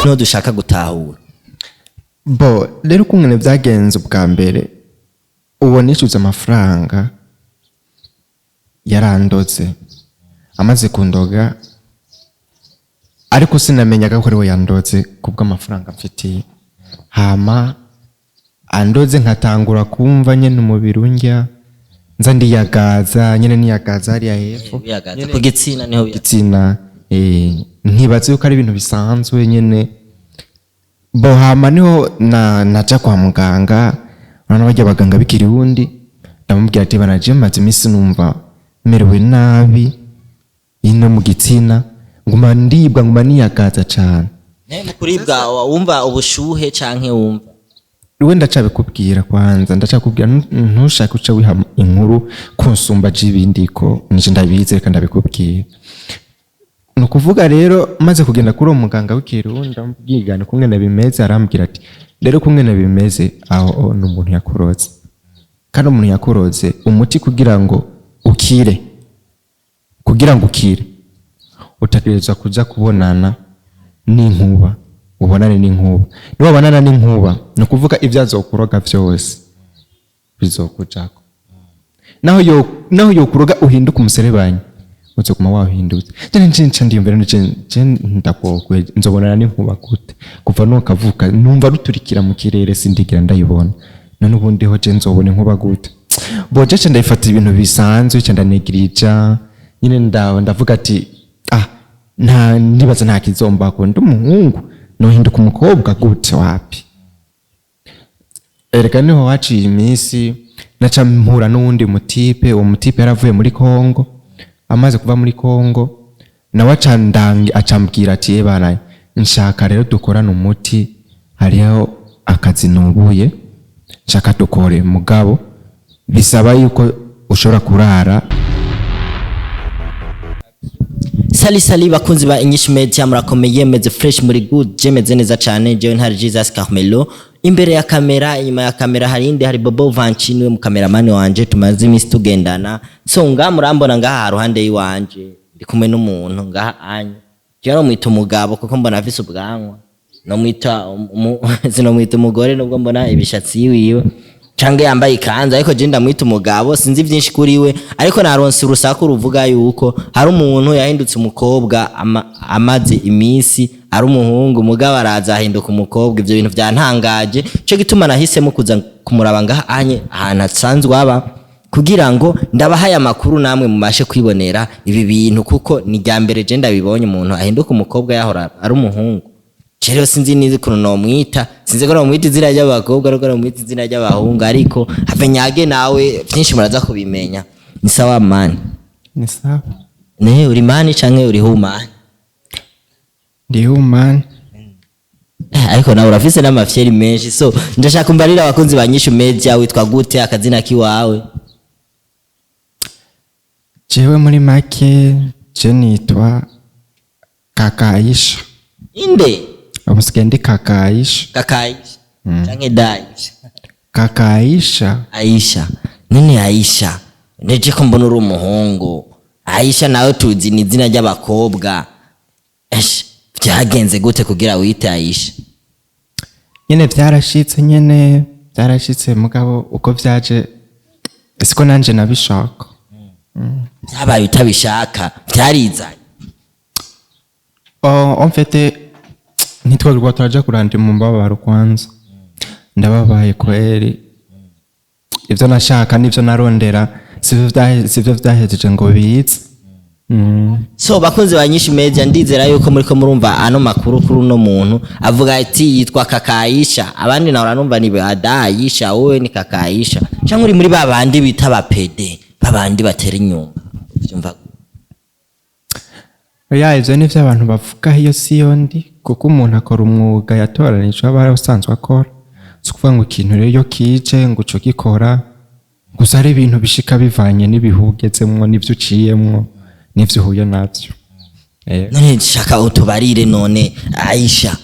Niho dushaka gutahura. Bo rero, ukungene vyagenze ubwa mbere, uwo nishyuza amafaranga yarandoze. Amaze kundoga, ariko sinamenyaga ko ariwe yandoze kubw'amafaranga mfitiye. Hama andoze, nkatangura kumva nyene umubiri unjya, nza ndiyagaza nyene, niyagaza hariya hepfo. Wiyagaza ku gitsina niho Gitsina, nkibaza yuko ari ibintu bisanzwe nyene. Bo hama niho na naja kwa muganga. Urabona barya abaganga b'ikirundi, ndamubwira ati: "Banaje, maze iminsi numva merewe nabi ino mu gitsina, nguma ndibwa, nguma niyagaza cane." Mu kuribwa wumva ubushuhe canke wumva? We, ndacabikubwira kwanza, ndacakubwira. Ntushake uca wiha inkuru kunsumba jibindi ko nije ndabizi. Reka ndabikubwira. Ni ukuvuga rero, maze kugenda kuri uwo muganga w'ikirundi, ndamubwigana ukungene bimeze. Arambwira ati: "Rero ukungene bimeze aho ni umuntu yakuroze, kandi umuntu yakuroze, umuti kugira ngo ukire utegerezwa kuja kubonana n'inkuba, ubonane n'inkuba. Niwabonana n'inkuba, ni ukuvuga ibyo azokuroga vyose bizokujako. Naho yokuroga uhinduka umuserebanyi, uzoguma wahindutse." Jene nce nca ndiyumvira: nce nce ndagogwe, nzobonana n'inkuba gute? Kuva nukavuka numva ruturikira mu kirere, sindigira ndayibona. None ubundi ho je nzobona inkuba gute? Bo je ndayifata ibintu bisanzwe, nca ndanegirija nyine, ndavuga ati: "Ah, nta ndibaza, nta kizombako, ndi umuhungu nohinduka umukobwa gute? Wapi." Erega niho haciye iminsi, naca mpura n'uwundi mutipe. Uwo mutipe yaravuye muri Kongo. Amaze kuva muri Kongo, nawe acambwira ati: "Ebana, nshaka rero dukorane umuti, hariho akazi nubuye nshaka dukore, mugabo bisaba yuko ushobora kurara." Sali sali bakunzi ba English Media, murakomeye, meze fresh, muri good? Je meze neza cyane. Jewe ntari Jesus Carmelo imbere ya kamera, inyuma ya kamera hari indi, hari Bobo Vanchi, niwe mu cameraman wanje tumaze iminsi tugendana. So ngaha murambona ngaha ruhande yiwanje ndi kumwe n'umuntu ngaha anya. Jewe nomwita umugabo kuko mbona afise ubwanwa, nomwita sinomwita umugore nubwo mbona ibishatsi yiwiwe canke yambaye ikanzu, ariko je ndamwita umugabo. Sinzi byinshi kuri we, ariko naronse urusaku ruvuga yuko hari umuntu yahindutse umukobwa, amaze iminsi ari umuhungu, mugabo araza ahinduka umukobwa. Ivyo bintu vyantangaje, cyo gituma nahisemo kuza kumuraba ngaha anye ahantu asanzwe aba, kugira ngo ndabahaye amakuru namwe mubashe kwibonera ibi bintu, kuko ni rya mbere je ndabibonye, umuntu ahinduka umukobwa yahora ari umuhungu. Rero sinzi nizi ukuntu nomwita, sinzi ko nomwita izina ry'abakobwa ariko nomwita izina ry'abahungu, ariko have nyage nawe vyinshi muraza kubimenya. Ni sawa mani? Ni sawa. Ne uri mani canke uri humani? Ndi humani. Ariko nawe urafise n'amafyeri menshi. So ndashaka umbarira abakunzi ba Nyishu Media, witwa gute, akazina kiwawe? Jewe muri make je nitwa Kaka Aisha. Inde? Ubu sigaye ndi Kaka Aisha. Kaka Aisha canke Daisha? Kaka Aisha. Aisha none, Aisha, neje ko mbona uri umuhungu. Aisha nawe tuzi ni izina ry'abakobwa. Esh, vyagenze gute kugira wite Aisha? Nyene vyarashitse, nyene byarashitse, mugabo uko vyaje siko nanje nabishaka. Vyabaye utabishaka, vyarizanye? Oh, en fait ntitwarirwa turaja kurandira mu mbabaro. Kwanza ndababaye kweri. Ivyo nashaka n'ivyo narondera sivyo vyahejeje ngo bize. So bakunzi ba Nyinshi Media, ndizera yuko muriko murumva ano makuru kuri uno muntu. Avuga ati yitwa Kaka Aisha, abandi nawe uranumva ni Ada Aisha, wowe ni Kaka Aisha cyangwa uri muri ba bandi bita ba PD, ba bandi batera inyuma, uvyumva? Oya, ivyo nivyo abantu bavuga, iyo siyo ndi, kuko umuntu akora umwuga yatoranijwe aba asanzwe akora. Si ukuvuga ngo ikintu rero iyo kije ngo uce ugikora gusa. Hari ibintu bishika bivanye n'ibihe ugezemwo, n'ivyo uciyemwo, n'ivyo uhuye navyo. None shaka utubarire, none Aisha,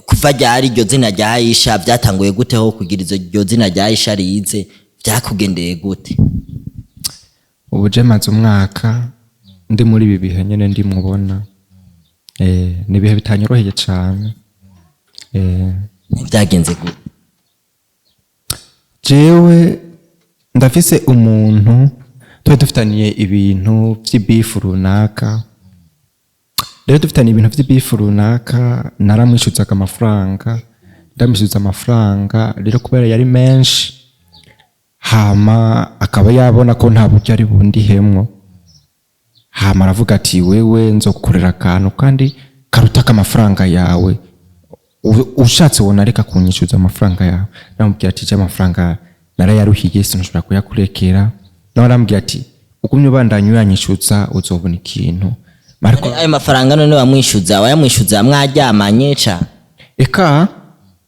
kuva ryari iryo zina rya Aisha? Byatanguye gute ho kugira iryo zina rya Aisha rize? Byakugendeye gute? Ubu je maze umwaka ndi muri ibi bihe nyene ndimubona. Ni ibihe bitanyoroheye cane. Byagenze gute? Jewe ndafise umuntu tuba dufitaniye ibintu vy'ibifu runaka. Rero dufitaniye ibintu vy'ibifu runaka, naramwishuzaga amafaranga, ndamwishuza amafaranga. Rero kubera yari menshi, hama akaba yabona ko nta buryo ari bundihemwo, hama aravuga ati: "Wewe nzogukorera akantu kandi karuta k'amafaranga yawe. Ushatse wona reka kunyishyuza amafaranga yawe." Namubwira ati: "Je amafaranga narayaruhiye, sinshobora kuyakurekera." Nawe arambwira ati: "Ugumye ubandanya uyanyishyuza uzobona ikintu." Ariko Ayo mafaranga none wamwishuza, wayamwishuza mwaryamanye ca? Eka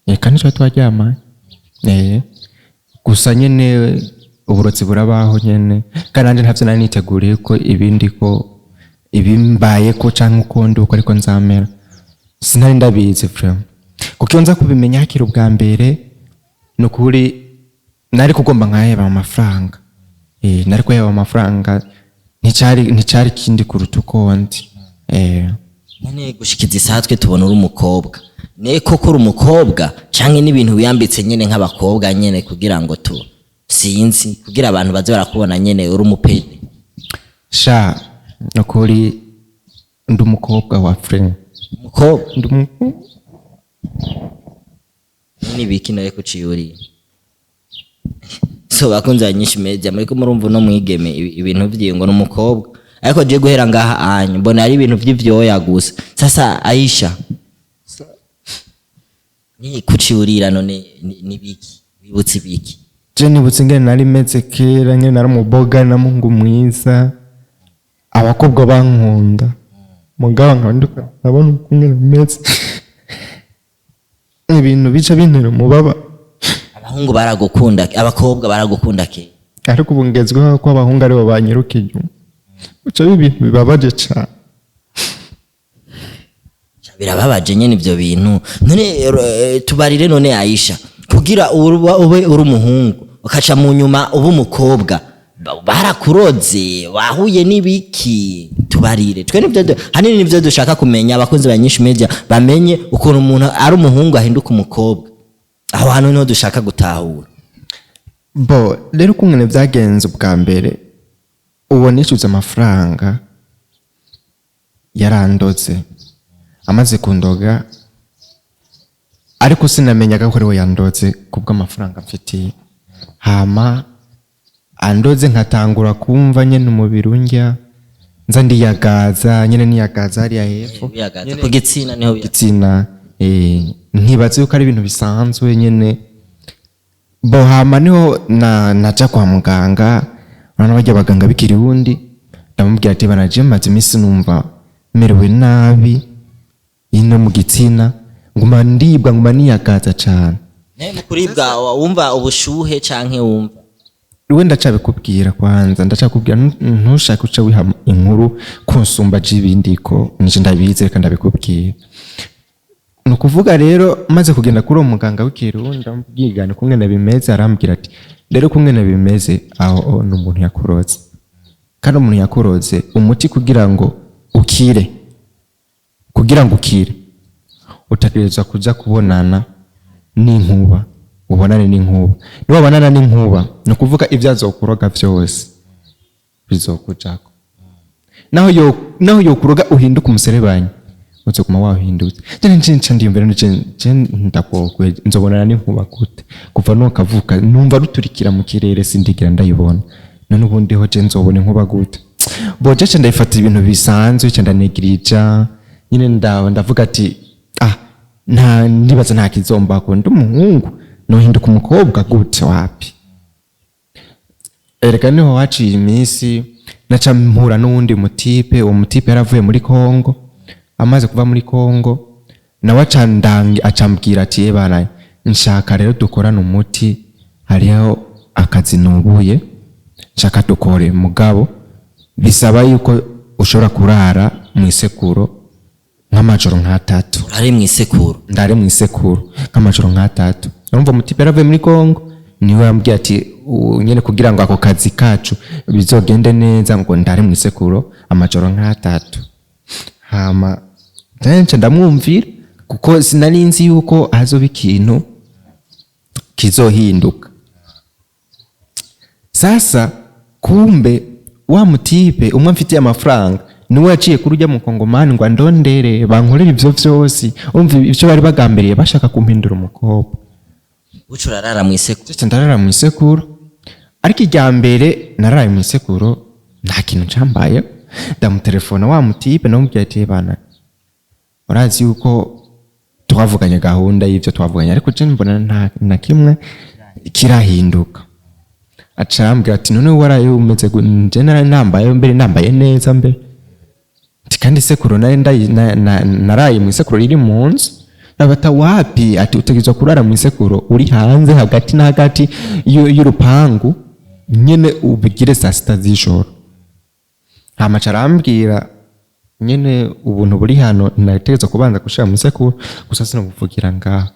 eka, nicyo twaryamanye. Gusa nyene uburozi burabaho nyene, kandi nanje ntavyo nari niteguriye ko ibindi ko ibimbaye ko canke uko ndi uko, ariko nzamera sinari ndabizi vraiment, kuko iyo nza kubimenya hakiri ubwa mbere, ni ukuri nari kugomba nkaheba amafaranga. Nari kuheba amafaranga, nticari kindi kuruta uko ndi. None gushikiza isaha twe tubona uri umukobwa, ne koko uri umukobwa canke n'ibintu wiyambitse nyene nk'abakobwa nyene kugira ngo tu sinzi kugira abantu baze barakubona nyene uri umupede? Sha, nukuri ndi umukobwa wa vrai. Umukobwa? Ndi umukobwa. N'ibiki nawe kuciyuriye? So bakunze ba Nyinshi Media, muriko murumva uno mwigeme ibintu vyiwe ngo ni umukobwa, ariko je guhera ngaha anya mbona ari ibintu vy'ivyoya gusa. Sasa Aisha, ni kuciyurira none ni biki wibutse, ibiki? Je nibutse ingene nari meze kera, ngene nari umuboga na mungu mwiza, abakobwa bankunda, mugabo nkaba ndiko ndabona ukungene meze, ibintu bica bintera umubaba. Abahungu baragukunda, abakobwa baragukunda ke? Ariko ubu ngezweho ko abahungu aribo banyiruka inyuma, bica biba ibintu bibabaje cane. Birababaje nyene ivyo bintu. None tubarire none Aisha, kugira ube uri umuhungu ukaca mu nyuma uba umukobwa, barakuroze, wahuye n'ibiki? Tubarire twe nivyo hanini nivyo dushaka kumenya, abakunzi ba Nyinshi Media bamenye ukuntu umuntu ari umuhungu ahinduka umukobwa. Aho hantu niho dushaka gutahura. Bo rero ukungene vyagenze ubwa mbere, uwo nishyuza amafaranga yarandoze. Amaze kundoga, ariko sinamenyaga ko ariwe yandoze kubw'amafaranga mfitiye. Hama andoze, nkatangura kumva nyene umubiri undya, nza ndiyagaza nyene, niyagaza hariya hepfo. Biyagaza ku gitsina niho Gitsina. Nkibaza yuko ari ibintu bisanzwe nyene. Bo hama niho na naja kwa muganga, urabona barya abaganga b'ikirundi, ndamubwira ati: "Banaje maze iminsi numva merewe nabi ino mu gitsina, nguma ndibwa, nguma niyagaza cane." Ne mu kuribwa wumva ubushuhe canke wumva? We ndacabikubwira kwanza, ndacakubwira, ntushake uca wiha inkuru kunsumba j'ibindi ko nije ndabizi. Reka ndabikubwira. Ni ukuvuga rero, maze kugenda kuri uwo muganga w'ikirundi, ndamubwigana ukungene bimeze, arambwira ati: "Rero ukungene bimeze aho ni umuntu yakuroze, kandi umuntu yakuroze, umuti kugira ngo ukire, kugira ngo ukire utegerezwa kuja kubonana n'inkuba, ubonane n'inkuba. Niwabonana n'inkuba, ni ukuvuga ibyo azokuroga vyose bizokujako. Naho yokuroga uhinduka umuserebanyi, uzoguma wahindutse." Je nce nca ndiyumvira, nce nce ndagogwe, nzobonana n'inkuba gute? Kuva nukavuka numva ruturikira mu kirere, sindigira ndayibona. None ubundi ho je nzobona inkuba gute? Bo je nca ndayifata ibintu bisanzwe, nca ndanegirija nyine, ndavuga ati: "Ah, nta ndibaza, nta kizombako, ndi umuhungu nohinduka umukobwa gute? Wapi." Erega niho haciye iminsi naca mpura n'uwundi mutipe. Uwo mutipe yaravuye muri Kongo. Amaze kuva muri Kongo nawe acambwira ati: "Ebana, nshaka rero dukorane umuti, hariho akazi nubuye nshaka dukore, mugabo bisaba yuko ushobora kurara mu isekuro nk'amajoro nk'atatu." Urare mw'isekuru? Ndare mu isekuru nk'amajoro nk'atatu. Urumva umutipe yaravuye muri Kongo, niwe yambwiye ati nyene kugira ngo ako kazi kacu bizogende neza, ngo ndare mu isekuro amajoro nk'atatu. Hama nce ndamwumvira. Kuko sinari nzi yuko hazoba ikintu kizohinduka. Sasa kumbe wa mutipe umwe mfitiye amafaranga niwe yaciye kuri ujya mukongomani ngo andondere bankorere ivyo vyose. Urumva ivyo bari bagambiriye, bashaka kumpindura umukobwa. Uca urarara mw'isekuru? Ndetse ndarara mu isekuru, ariko irya mbere naraye mu isekuru nta kintu cambaye. Ndamutelefona wa mutipe, namubwira ati: "Bana, urazi yuko twavuganye gahunda y'ivyo twavuganye, ariko je mbona nta na kimwe kirahinduka." Aca arambwira ati: "None waraye umeze nje naraye nambaye mbere, nambaye neza mbere." Ati: "Kandi isekuru nari naraye mu isekuru riri mu nzu." Nabata wapi, ati: "Utegerezwa kurara mu isekuru uri hanze hagati na hagati y'urupangu nyene, ubigire saa 6 z'ijoro." Hama aca arambwira nyene ubuntu buri hano nategerezwa kubanza gushira mu isekuru, gusa sinobuvugira ngaha.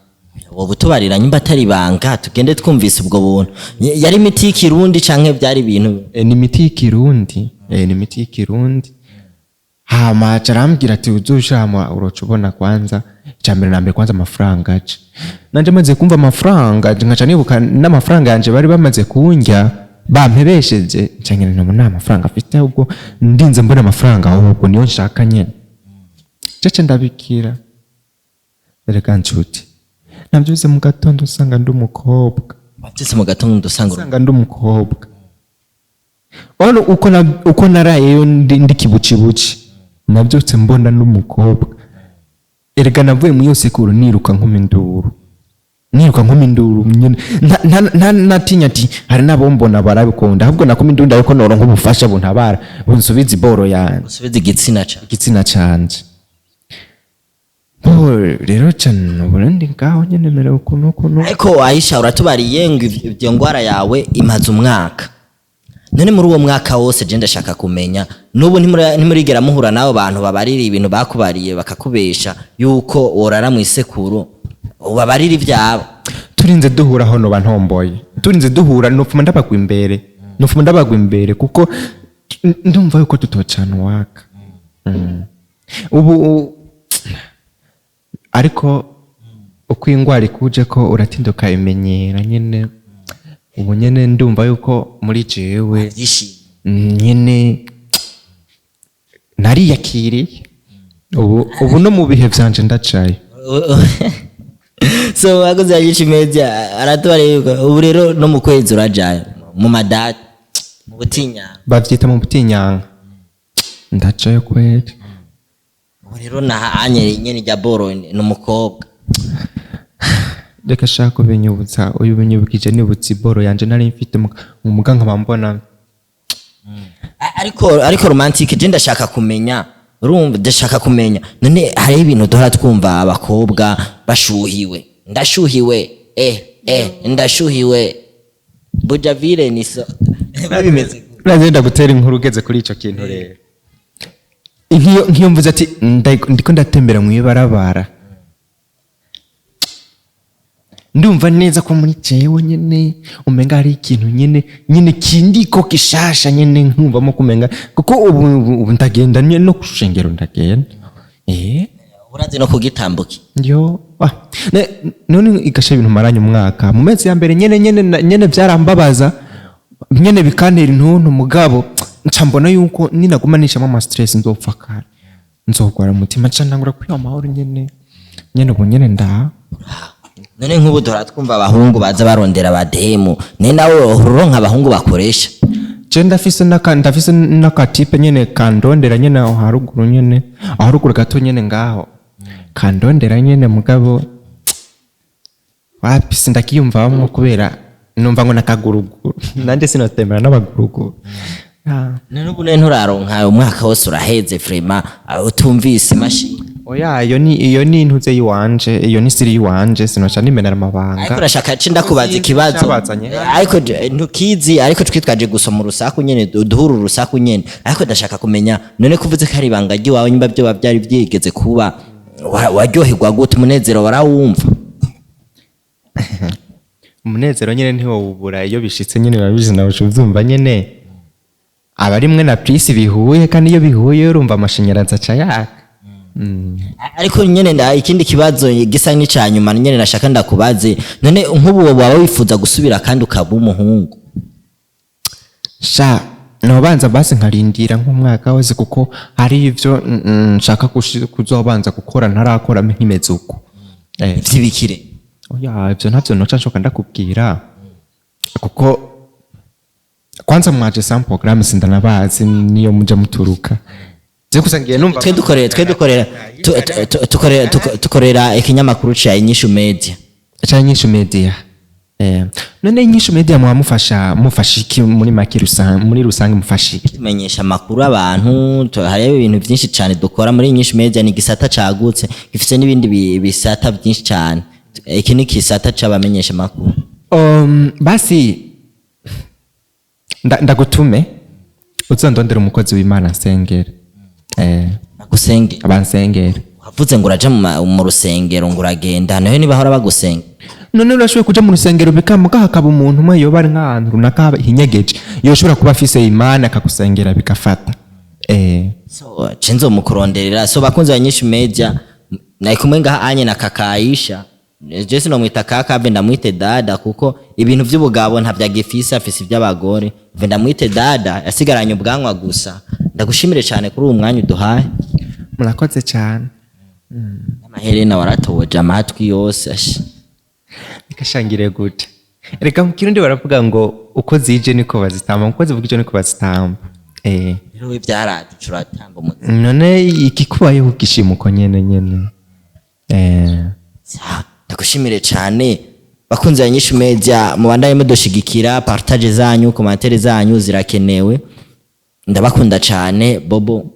Wowe utubarira nyimba atari ibanga, tugende twumvise ubwo buntu. Yari imiti y'ikirundi canke byari ibintu? Ni imiti y'ikirundi, ni imiti y'ikirundi. Hama aca arambwira ati: "Uzoshama uroca ubona kwanza icya mbere na mbere kwanza amafaranga aje." Nanje maze kumva amafaranga nkaca nibuka n'amafaranga yanje bari bamaze kundya bampebesheje, nca ngira ngo nta mafaranga afite, ahubwo ndinze mbona amafaranga, ahubwo niyo nshaka nyene. Cece ndabikira. Reka nshuti, nabyuze mu gatondo usanga ndi umukobwa. Wabyutse mu gatondo usanga Usanga ndi umukobwa. Urabona uko narayeyo ndi kibucibuci, nabyutse mbona n'umukobwa. Erega navuye muri iyo sekuru niruka nkoma induru, niruka nkoma induru nyene. Natinya ati hari n'abombona barabikunda, ahubwo nakoma induru ariko noronka ubufasha buntabara, bunsubiza iboro yanjye. Usubiza igitsina ca Igitsina canje. Bo rero cane uburundi ngaho nyene merewe ukuntu ukuntu. Ariko Aisha, uratubariye ngo ivyo ngwara yawe imaze umwaka. None muri uwo mwaka wose, je ndashaka kumenya, n'ubu ntimurigera muhura n'abo bantu babarira ibintu bakubariye, bakakubesha yuko worara mu isekuru, ubabarira ivyabo? Turinze duhura hono bantomboye, turinze duhura nopfuma ndabagwa imbere, nopfuma ndabagwa imbere, kuko ndumva yuko tutocana uwaka. Ubu ariko uko ingwara ikuje ko uratinda ukabimenyera nyene. Ubu nyene ndumva yuko muri jewe Vyishimye. Nyene nariyakiriye ubu, no mu bihe vyanje ndacaye. So akoze Yagisha Media aratubariye yuko ubu rero no mu kwezi urajayo mu madati, mu butinya. Bavyita mu butinyanka, ndacayo kweri. Ubu rero naha anye nyene rya boro ni umukobwa. Reka shaka kubinyibutsa, uyu binyibukije nibutse iboro yanje nari mfite umuga nkaba mbona. Ariko Romantique, je ndashaka kumenya, urumva, ndashaka kumenya, none hariho ibintu duhora twumva abakobwa bashuhiwe: "Ndashuhiwe, ndashuhiwe Bujavire." Ni so babimeze gute? Uragenda gutera inkuru ugeze kuri ico kintu rero. Nk'iyo mvuze ati ndiko ndatembera mu ibarabara, ndumva neza ko muri jewe nyene umenga hari ikintu nyene kindiko gishasha nyene, nkumvamo kumenga kuko ubu ndagenda nyene no kushengero ndagenda. Urazi no kugitambuka? Yo, none igasha ibintu maranye umwaka, mu mezi ya mbere nyene byarambabaza nyene, bikantera intuntu, mugabo nca mbona yuko ninaguma nishamo ama stress nzopfa kare, nzogwara umutima, nca ntangura kwiha amahoro nyene ubu nyene ndaha. None nk'ubu duhora twumva abahungu baza barondera abademu, ne nawe uronka abahungu bakoresha? Je ndafise n'akatipe nyene kandondera nyene aho haruguru nyene, aho haruguru gato nyene ngaho kandondera nyene, mugabo wapi, sindakiyumvamwo kubera numva ngo nakaguruguru, nanje sinotemera n'abaguruguru. None ubu none nturaronka? Umwaka wose uraheze vraiment utumvise imashini. Oya, iyo ni intuze yiwanje, iyo ni siri yiwanje, sinoca nimenera amabanga. Ariko urashaka ce ndakubaza ikibazo? Cabazanye. Ariko ntukizi, ariko twitwaje gusoma urusaku nyene, duhura urusaku nyene. Ariko ndashaka kumenya, none kuvuze ko ari ibanga ry'iwawe, nyimba byoba byari byigeze kuba, waryoherwa gute? Umunezero warawumva? Umunezero nyene ntiwowubura iyo bishitse nyene, biba bizi nawe uvyumva nyene, aba ari mwe na prise bihuye, kandi iyo bihuye urumva amashanyarazi aca yaka. Ariko nyene ikindi kibazo gisa n'ica nyuma nyene nashaka ndakubaze: none nk'ubu waba wifuza gusubira kandi ukaba umuhungu? Sha, nobanza basi nkarindira nk'umwaka wose, kuko hari ivyo nshaka kuzobanza gukora ntarakora nkimeze uko. Vyibikire? Oya, ivyo ntavyo noca nshoka ndakubwira, kuko kwanza mwaje sans programme, sindanabazi niyo muja muturuka. Je gusa ngiye numva. Twe dukorera tukorera ikinyamakuru ca Inyishu Media. Ca Inyishu Media. None Inyishu Media muba mufasha iki muri make, rusange, muri rusange mufasha iki? Tumenyesha amakuru abantu. Hariho ibintu byinshi cyane dukora muri Inyishu Media. Ni igisata cagutse gifise n'ibindi bisata byinshi cyane. Iki ni igisata c'abamenyesha amakuru. Basi ndagutume uzondondera umukozi w'Imana nsengere. Bagusenge? Abansengere. Wavuze ngo uraja mu rusengero, ngo uragenda nayo nibahora bagusenga. None urashoboye kuja mu rusengero bikamuga, hakaba umuntu umwe yoba ari nk'ahantu runaka hinyegeje, yoshobora kuba afise Imana akagusengera bigafata. So cenzo mukuronderera. So bakunzi ba Inyishu Media, nari kumwe ngaha anye na Kakayisha. Je sinomwita kaka, ave ndamwite dada, kuko ibintu vy'ubugabo ntavyo agifise, afise ivy'abagore. Ave ndamwite dada, yasigaranye ubwanwa gusa. Ndagushimire cyane kuri uwu mwanya uduhaye. Murakoze cyane. Amaherena waratoboje amatwi yose, ashi. Reka gute, reka mu Kirundi baravuga ngo uko zije niko bazitamba, uko zivugije niko bazitamba. Rero we byaraje uratamba umuziki. None ikikubayeho ugishima uko nyene nyene. Sawa, ndagushimire cyane. Bakunzi ba Inyishu Media, mubandanye mudushigikira, partage zanyu, commentaire zanyu zirakenewe. Ndabakunda cyane. Bobo.